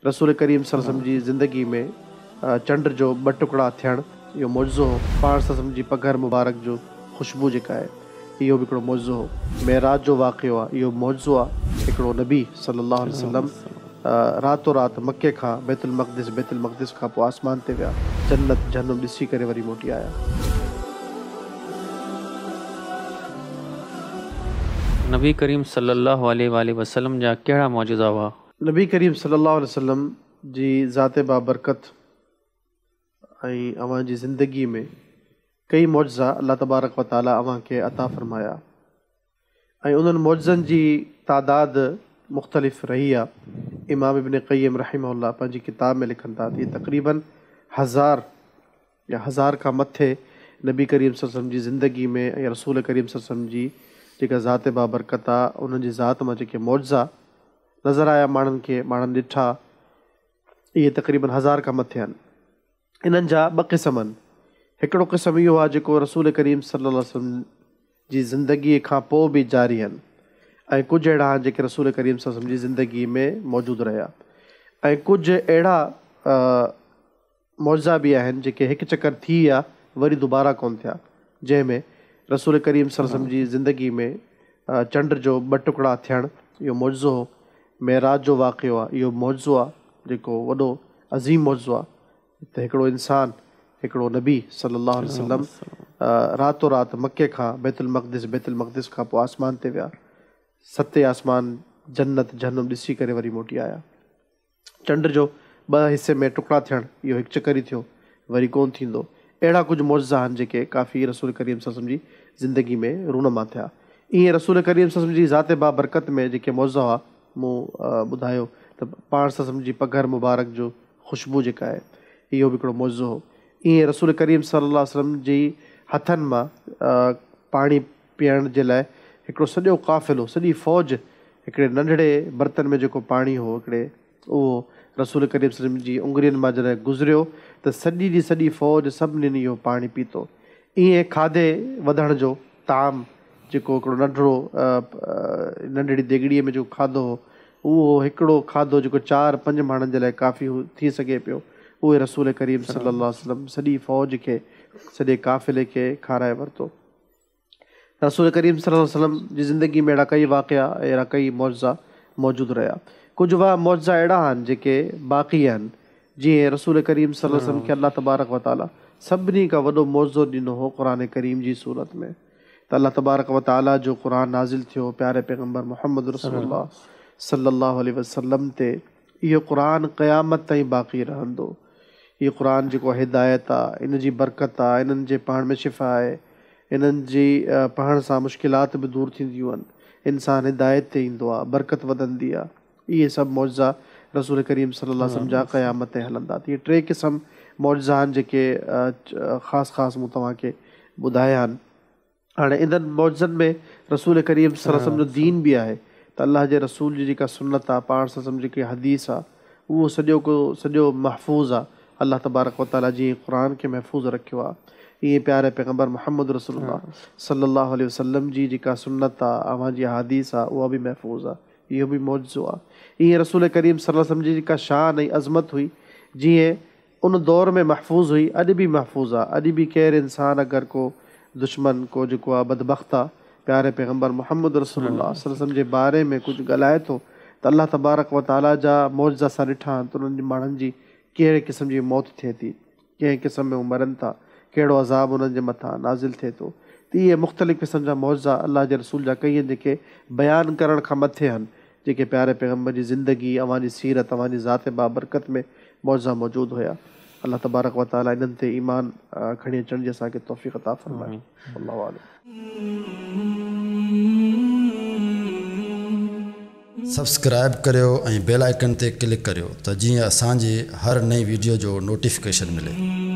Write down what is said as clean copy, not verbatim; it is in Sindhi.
رسول ڪريم صلي الله عليه وسلم جي زندگي ۾ چنڊ جو ٻه ٽڪڙا ٿيڻ اهو معجزو هو. پاڻ صلي الله عليه وسلم جي پگهر مبارڪ جو خوشبو جيڪا آهي اهو به هڪڙو معجزو هو. معراج جو واقعو آهي اهو معجزو آهي. هڪڙو نبي صلي الله عليه وسلم راتو رات مڪي کان بيت المقدس، بيت المقدس کان پوء آسمان تي ويا، جنت جهنم ڏسي ڪري وري موٽي آيا. نبي ڪريم صلي الله عليه واٰله وسلم جا ڪهڙا معجزا هئا؟ نبي ڪريم صلي الله عليه وسلم جي ذات بابرڪت ۽ اوهان جي زندگي ۾ ڪيئي معجزا الله تبارڪ و تعالي اوهان کي عطا فرمايا ۽ انهن معجزن جي تعداد مختلف رهي آ. امام ابن قيم رحمه الله پنهنجي ڪتاب ۾ لکن ٿا ته اهي تقريباً هزار يا هزار کان مٿي نبي ڪريم صلي الله عليه وسلم جي زندگي ۾ ۽ رسول ڪريم صلي الله عليه وسلم جي جيڪا ذات بابرڪت آ انهن جي ذات مان جيڪي معجزا نظر آيا ماڻهن کي ماڻهن ڏٺا اهي تقريباً هزار کان مٿي آهن. انهن جا ٻه قسم آهن. هڪڙو قسم اهو آهي جيڪو رسول ڪريم صلي الله عليه وسلم جي زندگيء کان پوء به جاري آهن ۽ ڪجهه اهڙا آهن جيڪي رسول ڪريم صلي الله عليه وسلم جي زندگيء ۾ موجود رهيا ۽ ڪجهه اهڙا معجزا به آهن جيڪي هڪ چڪر ٿي ويا وري دوباره ڪونه ٿيا جنهن ۾ رسول ڪريم صلي الله عليه وسلم جي زندگي ۾ چنڊ جو ٻه ٽڪڙا ٿيڻ اهو معجزو هو، معراج جو واقعو آهي اهو معجزو آهي جيڪو وڏو عظيم معجزو آهي ته هڪڙو انسان هڪڙو نبي صلي الله عليه وسلم راتو رات مڪي کان بيت المقدس، بيت المقدس کان پوء آسمان تي ويا، ستين آسمان جنت جهنم ڏسي ڪري وري موٽي آيا. چنڊ جو ٻه حصي ۾ ٽڪڙا ٿيڻ اهو هڪ چڪر ئي ٿيو وري ڪونه ٿيندو. اهڙا ڪجهه معجزا آهن جيڪي ڪافي رسول ڪريم صلي الله عليه وسلم جي زندگي ۾ رونما ٿيا. ايئن رسول ڪريم صلي الله عليه وسلم جي ذات بابرڪت ۾ جيڪي معجزا هئا مون ٻڌايو ته پاڻ صلي الله عليه وسلم جي پگهر مبارڪ جو خوشبو جيڪا آهي اهو به هڪڙو معجزو هو. ايئن رسول ڪريم صلي الله عليه وسلم جي هٿن مان پاڻي پيئڻ جي لاء هڪڙو سڄو قافلو، سڄي فوج هڪڙي ننڍڙي برتن ۾ جيڪو پاڻي هو هڪڙي اهو رسول ڪريم صلي الله عليه وسلم جي اڱرين مان جڏهن گذريو ته سڄي جي سڄي فوج سڀنين اهو پاڻي پيتو. ايئن کاڌي وڌڻ جو طعام جيڪو هڪڙو ننڍڙو ننڍڙي ديڳڙيء ۾ جيڪو کاڌو هو، اهو هڪڙو کاڌو جيڪو چار پنج ماڻهن جي لاء ڪافي ٿي سگهي پيو، اهي رسول ڪريم صلي الله عليه وسلم سڄي فوج کي، سڄي قافلي کي کارائي ورتو. رسول ڪريم صلي الله عليه وسلم جي زندگي ۾ اهڙا ڪئي واقعا ۽ اهڙا ڪئي معجزا موجود رهيا. ڪجهه معجزا اهڙا آهن جيڪي باقي آهن، جيئن رسول ڪريم صلي الله عليه وسلم کي الله تبارڪ و تعاليٰ سڀني کان وڏو معجزو ڏنو هو قرآن ڪريم جي صورت ۾ ته الله تبارڪ و تعاليٰ جو قرآن نازل ٿيو پياري پيغمبر محمد رسول الله صلي الله عليه وسلم تي اهو قرآن قيامت تائين باقي رهندو هي قرآن جيڪو هدايت آ ان جي برڪت آ انهن جي پڙهڻ ۾ شفا آهي انهن جي پڙهڻ سان مشڪلات به دور ٿينديون آهن انسان هدايت تي ايندو آ برڪت وڌندي آ. اهي سڀ معجزا رسول ڪريم صلي الله عليه وسلم جا قيامت تائين هلندا ته اهي ٽي قسم معجزا آهن جيڪي خاص خاص مون توهان کي ٻڌايا آهن. هاڻي انهن معجزن ۾ رسول ڪريم صلي الله عليه وسلم جو دين به آهي ته الله جي رسول جي جيڪا سنت آهي پاڻ صلي الله عليه وسلم جيڪي حديث آهي اهو سڄو ڪو سڄو محفوظ آهي الله تبارڪ وتعاليٰ جيئن قرآن کي محفوظ رکيو آهي ايئن پياري پيغمبر محمد رسول الله صلي الله عليه وسلم جي جيڪا سنت آهي اوهان جي احاديث آهي اها به محفوظ آهي. اهو به معجزو آهي. ايئن رسول ڪريم صلي الله عليه وسلم جي جيڪا شان ۽ عظمت هئي، جيئن ان دور ۾ محفوظ هئي، اڄ به محفوظ آهي. اڄ به ڪير انسان اگر ڪو دشمن، ڪو جيڪو آهي بدبخت آهي، پياري پيغمبر محمد رسول الله صلي الله عليه وسلم جي باري ۾ ڪجهه ڳالهائي ٿو ته الله تبارڪ و تعاليٰ جا معجزا اسان ڏٺا آهن ته انهن ماڻهن جي ڪهڙي قسم جي موت ٿئي ٿي. ڪنهن قسم ۾ هو مرن ٿا، ڪهڙو عذاب انهن جي مٿان نازل ٿئي ٿو. ته اهي مختلف قسم جا معجزا الله جي رسول جا ڪيئي آهن جيڪي بيان ڪرڻ کان مٿي آهن، جيڪي پياري پيغمبر جي زندگي، اوهان جي سيرت، اوهان جي ذات بابرڪت ۾ معجزا موجود هيا. الله تبارڪ و تعالي انهن تي ايمان کڻي اچڻ جي اسان کي توفيق عطا فرمائي. والله اعلم. سبسڪرائيب ڪريو ۽ بيل آئيڪن تي ڪلڪ ڪريو ته جيئن اسان جي هر نئين ويڊيو جو نوٽيفڪيشن ملي.